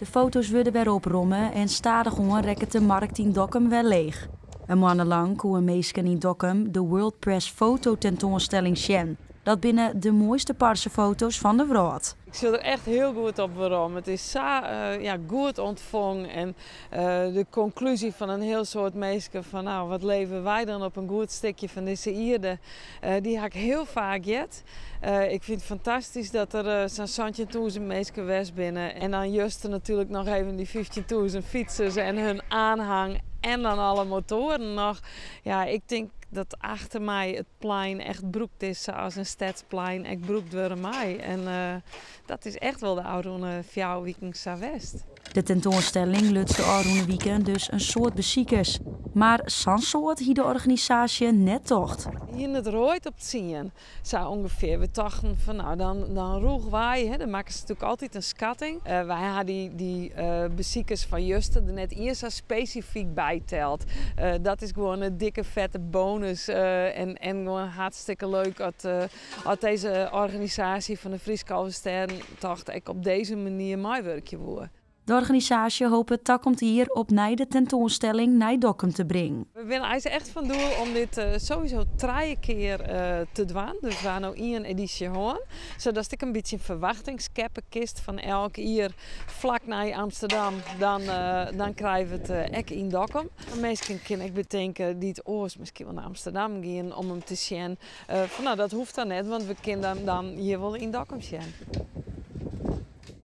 De foto's wurde wer opromme en stadichoan rekket de markt yn Dokkum wer leech. In moanne lang koene minsken yn Dokkum de World Press Fototentoanstelling sjen. Dat binne de moaiste parsefoto's fan de wrâld. Ik sjoch der echt hiel goed op werom. It is sa ja, goed ûntfongen en de konklúzje fan in hiel soad minsken fan nou, wat leve wy dan op in goed stikje fan dizze ierde, dy ha ik hiel faak heard. Ik fyn it fantastysk dat der sa'n 17.000 minsken west binne. En dan juster natuerlik noch even dy 15.000 fytsers en hun aanhang en dan alle motoaren noch. Ja, ik tink dat achter my it plein echt brûkt is sa as in stedsplein ek brûkt wurde mei. En dat is echt wol de ôfrûne 4 wiken sa west. De tentoanstelling luts de ôfrûne wiken dus in soad besikers. Mar sa'n soad hie de organisaasje net tocht. Hiene it roaid op 10, sa ûngefear. We tochten fan nou, dan rûchwei, hè, dan makken se natuerlik altyd in skatting. Wy ha dy besikers fan juster der net iens sa spesifyk by teld. Dat is gewoan in dikke fette bonus en gewoan hartstikke leuk at dizze organisaasje fan de Fryske Alvestêdetocht ek op dizze manier meiwurkje woe. De organisaasje hopet takommend jier opnij de tentoanstelling nei Dokkum te bringen. We binne eins echt fan doel om dit sowieso 3 kear te dwaan. Dus we ha no ien edysje hân. Sadatst ek in bytsje ferwachtingskeppe kinst fan elk jier flak nei Amsterdam. Dan krije we it ek yn Dokkum. Minsken kinne ek betinke dy't oars miskien wol nei Amsterdam gean om him te sjen. Fan, nou, dat hoecht dan net, want we kinne him dan hjir wol yn Dokkum sjen.